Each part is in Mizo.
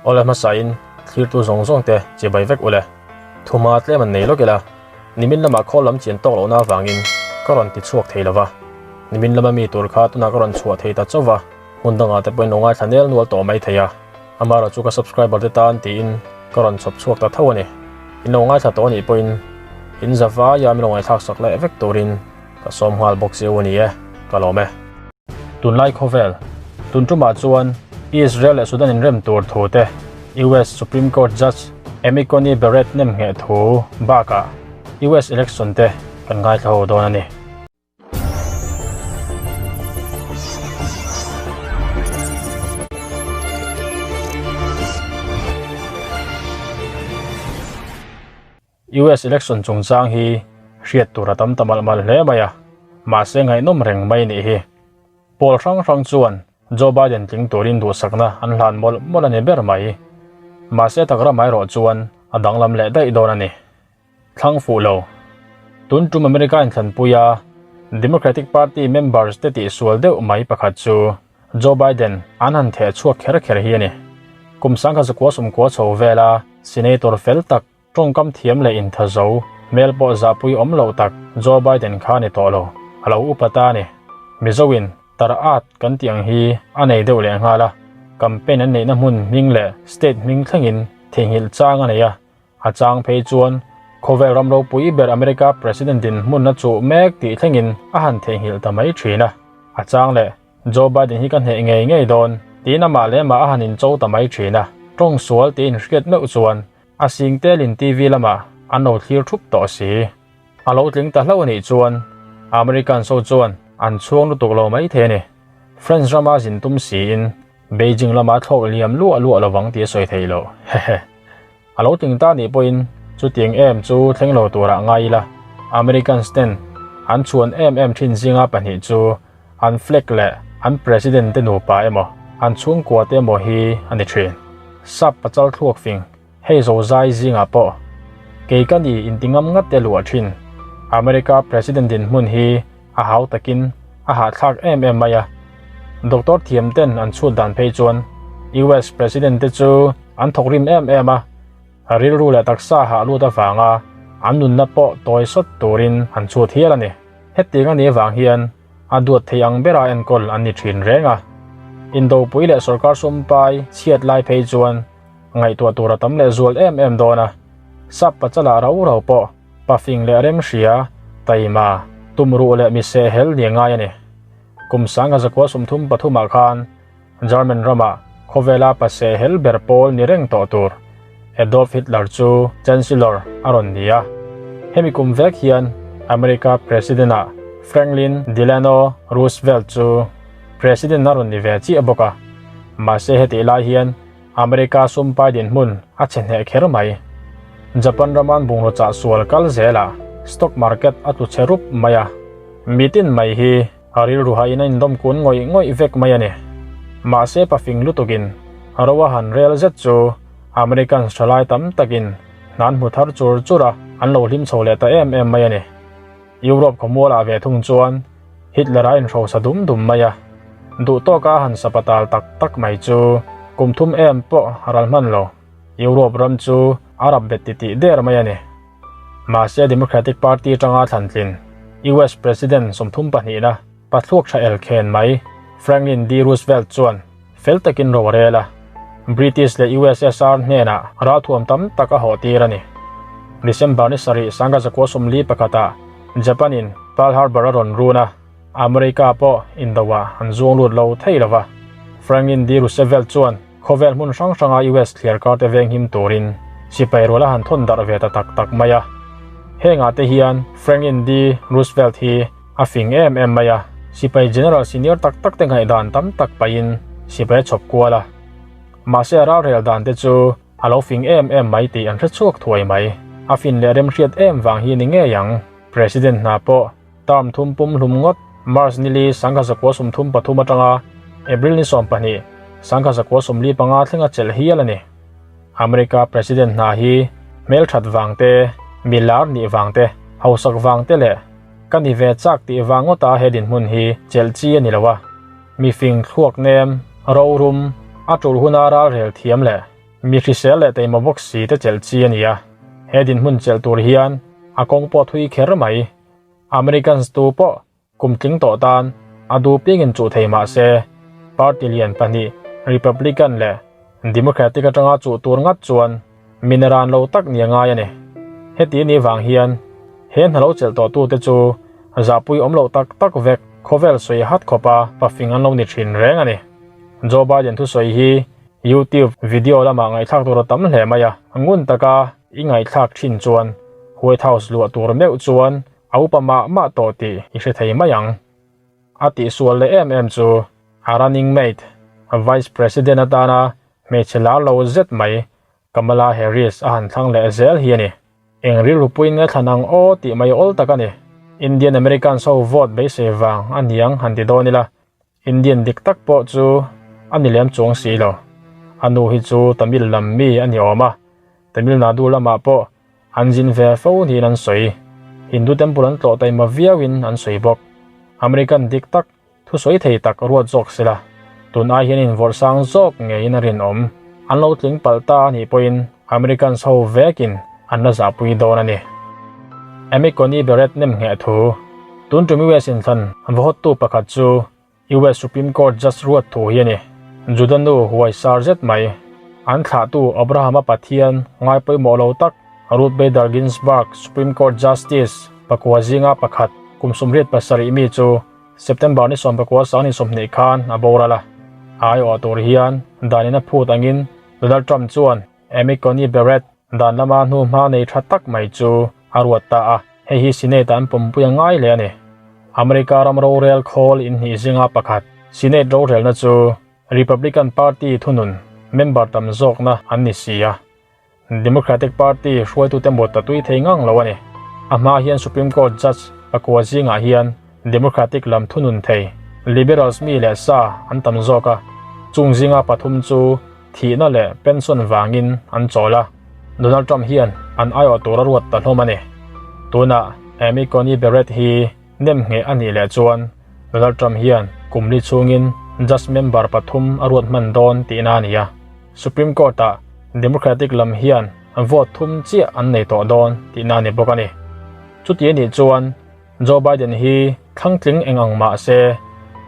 Awle hmasain thlirtu zawng zawng te chibai vek ule. Thuma tlem an nei lawk ila, nimin lamah khawl lam chian tawk lohna avangin ka rawn ti chhuak thei lova. Nimin lama mi tur kha tunah ka rawn chhuah thei ta chauh va, hmun dangah te pawhin lo ngaithla nel nual tawh mai thei a. Amaherawh chu ka subscriber te tan tiin ka rawn chhawp chhuak ta tho a ni. In lo ngaithla tawh a nih pawhin in za vaia min lo ngaihthlak sak leh vek turin ka sawm nghal bawk chiu a ni e, ka lawm e. Tunlai khawvel, tun tumah chuan Israel leh Sudan inrem tur thu te, US Supreme Court Judge Amy Coney Barrett nemngheh thu bakah US election te kan ngaithla ho dawn a ni. US election chungchang hi hriat tur a tam ta malh malh hle mai a, mahse ngaihnawm reng mai nih hi. Pawl hrang hrang chuan Joe Biden tling turin duhsakna an hlan mawlh mawlh a ni ber mai. Mahse tak ram erawh chuan a danglam leh daih dawn a ni. Thlang fuh lo. Tun tum America inthlanpuia Democratic Party members te tihsual deuh mai pakhat chu Joe Biden an han theh chhuak kher kher hi a ni. Kum 19 sawmkua chho vela Senator fel tak, tawngkam thiam leh intha zo, hmel pawh zahpui awm loh tak Joe Biden kha a ni tawh lo. A lo upa ta a ni. Mizoin tar at kan tih ang hi a nei deuh leh nghal a, campaign an neihna hmun hming leh state hming thlengin theihnghilh chang a nei a, A chang phei chuan khawvel ram ropui ber America President dinhmun a chuh mek tih thlengin a han theihnghilh ta mai thin a. A chang leh, Joe Biden hi ka hneh ngei ngei dawn tiin amah leh amah a han incho ta mai thin a. Tawng sual tih inhriat meuh chuan a sing telin TV lamah an lo thlir thup tawh si. A lo tling ta hlauh a nih chuan Americans ho chuan an chhuang lutuk lo mai thei a ni. France rama zin tum siin Beijing lama thlawk liam luah luah lovang tih a sawi theih loh. Hehe. A lo tling ta nih pawhin chutiang em chu thleng lo turah ngai ila, Americans ten an chhuan em em thin zinga pahnih chu an flag leh an president te nupa emaw an chhungkua te emaw hi a ni thin. Sap pachal thluak fing hei zo zai zingah pawh kei ka ni inti ngam ngat te luah thin. America president dinhmun hi a hau takin a hahthlak em em mai a. Doctor thiam ten an chhut dan phei chuan US president te chu an thawk rim em em a, rilru leh taksa hah lut avanga an nunna pawh tawi sawt turin an chhut hial a ni. Hetiang a nih avang hian a duat thei ang bera enkawl an ni thin reng a. Indopui leh sorkar sumpai chhiat lai phei chuan ngaihtuah tur a tam leh zual em em dawn a, sap pachalah rau rau pawh Pafing leh remhria, taima, tumruh leh mise hel ni a ngai a ni. Kum sanga zakua 33 ah khan German ramah khawvela pase hel ber pawl ni reng tawh tur Adolf Hitler chu Chancellor a rawn ni a. Hemi kum vek hian America President ah Franklin Delano Roosevelt chu President a rawn ni ve chiah bawk a. Mahse hetih lai hian America sumpai dinhmun a chhe hneh kher mai. Japan raman bungraw chah sual kal zelah stock market a tlu chhe rup mai a, mitin mai hi a rilru hain a indawm kun ngawih ngawih vek mai a ni. Mahse pafing lutukin ro a han rel zet chu Americans thalai tam takin hnan hmu thar chur chur a, an lo hlim chho leh ta em em mai a ni. Europe khawmualah ve thung chuan Hitler a inhrosa dum dum mai a, duh tawka han sapatal tak tak mai chu kum thum em pawh a ral hman lo. Europe ram chu a rap bet titih der mai a ni. Mahse Democratic Party atanga thlantlin US President 32na pathluak tha el khen mai Franklin D. Roosevelt chuan fel takin ro a rel a, British leh USSR hnenah ralthuam tam tak a hawh tir a ni. December ni sarih 1941 ah Japan-in Pearl Harbor a rawn run a, America pawh indoah an zuang lut lo thei lo va. Franklin D. Roosevelt chuan khawvel hmun hrang hranga US thliar karte venghim turin sipai rual a han thawn darh ve ta tak tak mai a. Hengah te hian Franklin D. Roosevelt hi A fing em em mai a, sipai general senior tak tak te ngaihdan tam tak pahin sipai a chhawp kual a. Mahse a ralrel dan te chu a lo fing em em mai tih an hre chhuak thuai mai. A fin leh remhriat em vang hi ni ngei ang. President hna pawh term thum pum hlum ngawt March nili 1933 atanga April ni 12 1945 thlenga chelh hial a ni. America President hna hi hmelthat vang te, milar nih vang te, hausak vang te leh Ka ni ve chak tih vang ngawta he dinhmun hi chelh chi a ni lo a, mifing thluak nem, rorum, a tul huna ralrel thiam leh Mi hrisel leh taima bawk si te chelh chi a ni a, he dinhmun chelh tur hian a kawng pawh thui kher mai. Americans tu pawh kum tling tawh tan a duh piangin chuh thei mah se, party lian pahnih Republican leh Democratic atanga chuh tur ngat chuan mi naran lo tak ni a ngai a ni. Heti ni vang hian he hna lo chelh tawh tute chu zahpui awm loh tak tak vek khawvel sawi hat khawpa pafing an lo ni thin reng a ni. Joe Biden thusawi hi YouTube video lamah ngaihthlak tur a tam hle mai a, ngun taka i ngaihthlak thin chuan White House luah tur meuh chuan a upa mah mah tawh tih i hre thei mai ang. A tihsual leh em em chu a running mate, Vice President atana hmeichhe lar lo zet mai Kamala Harris a han thlang leh zel hi a ni. Eng rilru puiin nge thlan ang aw tih mai awl tak a ni. Indian Americans ho vote beisei vang a niang han ti dawn ila, Indian dik tak pawh chu a ni lem chuang si lo. A nu hi chu Tamil lam mi a ni awm a, Tamil Nadu lamah pawh an zin ve fo niin an sawi. Hindu temple an tlawh taima viauin an sawi bawk. American dik tak, thusawi thei tak ruat zawk sela, tun ai hian invawrh sang zawk ngeiin a rinawm. An lo tling palh ta a nih pawhin Americans ho vekin an la zahpui dawn a ni. Amy Coney Barrett nem ngheh thu, Tun tum US inthlan vawhawttu pakhat chu US Supreme Court Judge ruat thu hi a ni. Juda nu huai sar zet mai, an thlahtu Abraham-a Pathian ngai pawimawh lo tak Ruth Bader Ginsburg Supreme Court Justice pakua zinga pakhat kum 77 mi chu September ni 19 20 khan a boral a. A aiawh tur hian danin a phut angin Donald Trump chuan Amy Coney Barrett dan lama hnuhma nei tha tak mai chu a ruat ta a, hei hi Senate ah an pawmpui a ngai leh a ni. America ram rorel khawl inhnih zinga pakhat Senate rorelna chu Republican Party thunun member tam zawkna an ni si a, Democratic Party hruaitute mut a tui thei ngang lo a ni. A hma hian Supreme Court Judge pakua zingah hian Democratic lam thunun thei Liberals mi leh sa an tam zawk a, chung zinga pathum chu thihna leh pension vangin an chawl a, Donald Trump hian an aiawh tur a ruat ta hlawm a ni. Tunah Amy Coney Barrett hi nem ngheh a nih leh chuan Donald Trump hian kum li chhungin judge member pathum a ruat hman dawn tihna a ni a, Supreme Court-ah Democratic lam hian vote thum chiah an nei tawh dawn tihna a ni bawk a ni. Chuti a nih chuan Joe Biden hi thlangtling eng ang mah se,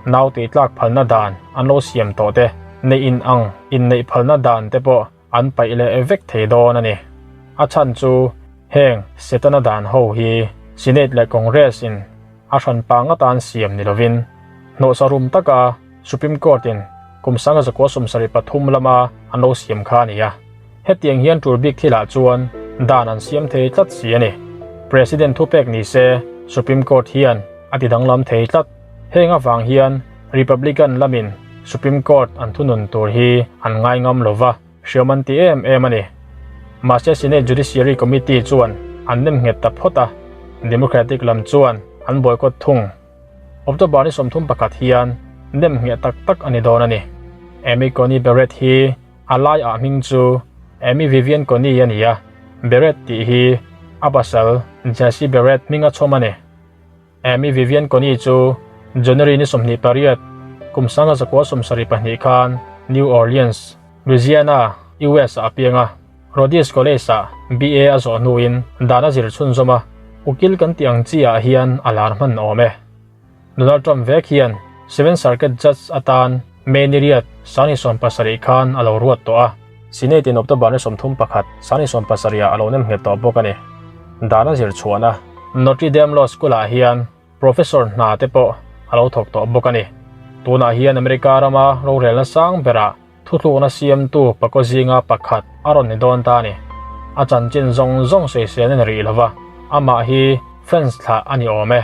nau tihtlak phalna dan an lo siam tawh te, neih in ang inneih phalna dan te pawh an paih leh vek thei dawn a ni. A chhan chu heng Setana dan ho hi Senate leh Congress in a hran pang atan siam ni lovin hnawhsa rum taka Supreme Court in kum 1973 lama an lo siam kha a ni a. Hetiang hian tul bik thilah chuan dan an siam thei tlat si a ni. President thupek ni se Supreme Court hian a ti danglam thei tlat. Heng avang hian Republican lamin Supreme Court an thunun tur hi an ngai ngam lo va, hriam an ti em em a ni. Mahse Senate Judiciary Committee chuan an nem nghet ta phawt a, Democratic lam chuan an boycott thung. October ni 31 hian nem ngheh tak tak a ni dawn a ni. Amy Coney Barrett hi A lai ah hming chu Amy Vivian Coney a ni a, Barrett tih hi a pasal Jesse Barrett hming a chhawm a ni. Amy Vivian Coney chu January ni 28, kum 1972 khan New Orleans, Louisiana, US ah a piang a. Rhodes College ah BA a zawh hnuin dan a zir chhunzawm a, ukil kan tih ang chi ah hian a lar hman awm e. Donald Trump vek hian Seventh Circuit Judge atan May ni riat 2017 khan a lo ruat tawh a, Senate in October ni 31, 2017 ah a lo nem nghet tawh bawk a ni. Dan a zir chhuahna Notre Dame Law School ah hian Professor hna te pawh a lo thawk tawh bawk a ni. Tunah hian America rama rorelna sang berah thuthlukna siamtu pakaw zinga pakhat a rawn ni dawn ta a ni. A chanchin zawng zawng sawisel a ni rih lova, amah hi French thlah a ni awm e.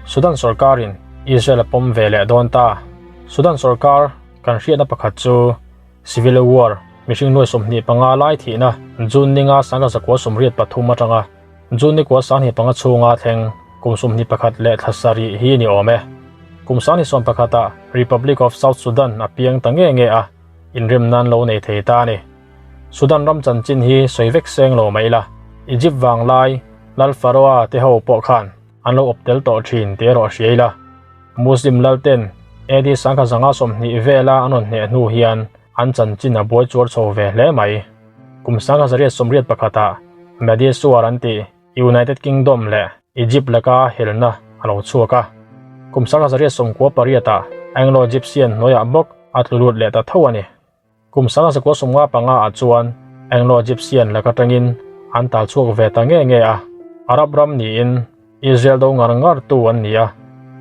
Sudan sorkarin Israel a pawm ve leh dawn ta. Sudan sorkar kan hriatna pakhat chu Civil War mihring nuai 25 lai thihna June ninga 1983 atanga June ni kua 25 chhunga thleng kum 21 leh thla sarih hi ni awm e. Kum 2011 ah Republic of South Sudan a piang ta nge nge a, inrem nan lo nei thei ta a ni. Sudan ram chanchin hi sawi vek seng lo mai la, Egypt vanglai Lal Pharaoh-a te ho pawh khan an lo awp tel tawh thin tih erawh hria ila. Muslim lal ten AD 1020 vela an rawn hneh hnu hian. An chanchin a buai chuar chho ve hle mai. Kum 1881 ah Mahdist War an tih United Kingdom leh Egypt laka helna a lo chhuak a. Kum 1898 ah Anglo-Egyptian hnuaiah bawk a tlu lut leh ta tho a ni. Kum 1995 ah chuan Anglo-Egyptian laka tangin an tal chhuak ve ta nge nge a. Arab ram niin Israel do ngar ngar tu an ni a.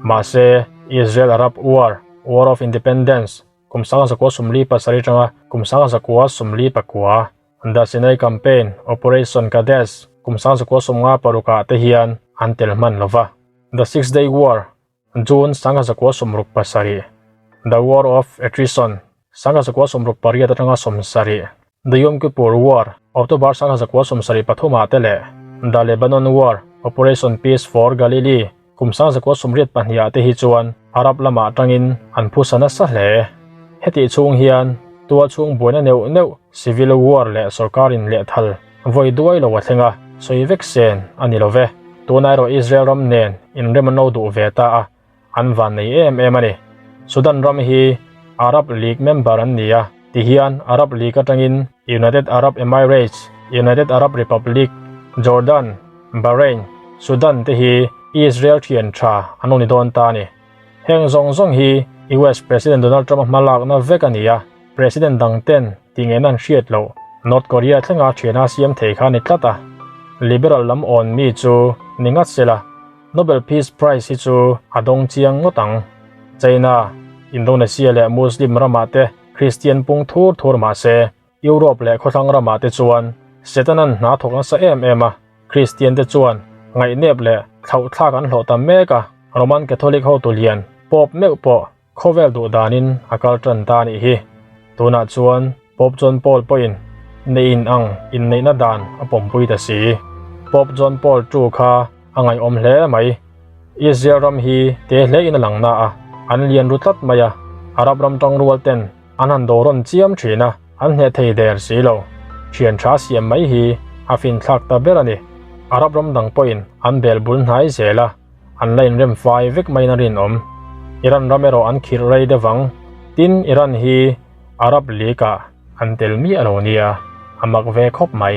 Mahse, Israel-Arab War, War of Independence, Kum 1947 atanga kum 1949, The Sinai Campaign, Operation Kadesh, kum 1956 ah te hian an tel hman lo va. The Six Day War, June 1967, The War of Attrition, 1968 atanga 70, The Yom Kippur War, October 1973 ah te leh The Lebanon War, Operation Peace for Galilee, Kum 1982 ah te hi chuan Arab lamah atangin an phusa nasa hle. Hetih chhung hian tual chhung buaina neuh neuh, civil war leh sorkarin lehthal vawi duai lo a thleng a, sawi vek sen a ni lo ve. Tuna erawh Israel ram nen inrem an lo duh ve ta a, an van nei em em a ni. Sudan ram hi Arab League member an ni a, tihian Arab League atangin United Arab Emirates, United Arab Republic, Jordan, Bahrain, Sudan te hi Israel thian tha an lo ni dawn ta a ni. Heng zawng zawng hi US President Donald Trump-a hma lakna vek a ni a, President dang ten tih ngei nan hriat loh North Korea thlenga thiana siam thei kha a ni tlat a. Liberal lam awn mi chu ni ngat sela, Nobel Peace Prize hi chu a dawng chiang ngawt ang. China, Indonesia leh Muslim ramah te Kristian pung thur thur mah se, Europe leh khawthlang ramah te chuan Setanan hna thawk nasa em em a, Kristian te chuan ngaihnep leh thlauhthlak an hlawh ta mek a, Roman Catholic hotu lian Pope meuh pawh khawvel duh danin a kal tan ta a nih hi. Tunah chuan Pope John Paul pawhin neih in ang inneihna dan a pawmpui ta si. Pope John Paul ii kha a ngaihawm hle mai. Israel ram hi te hle in a lang na a, an lian ru tlat mai a, Arab ram tangrual ten An han do rawn chiam thin a, an hneh thei der si lo. Thian tha siam mai hi a finthlak ta ber a ni. Arab ram dang pawhin an bel bul hnai zel a, an la inrem fai vek maiin a rinawm. Iran ram erawh an khirh rei deuh ang. Tin, Iran hi Arab League ah an tel miah lo nia, a mak ve khawp mai.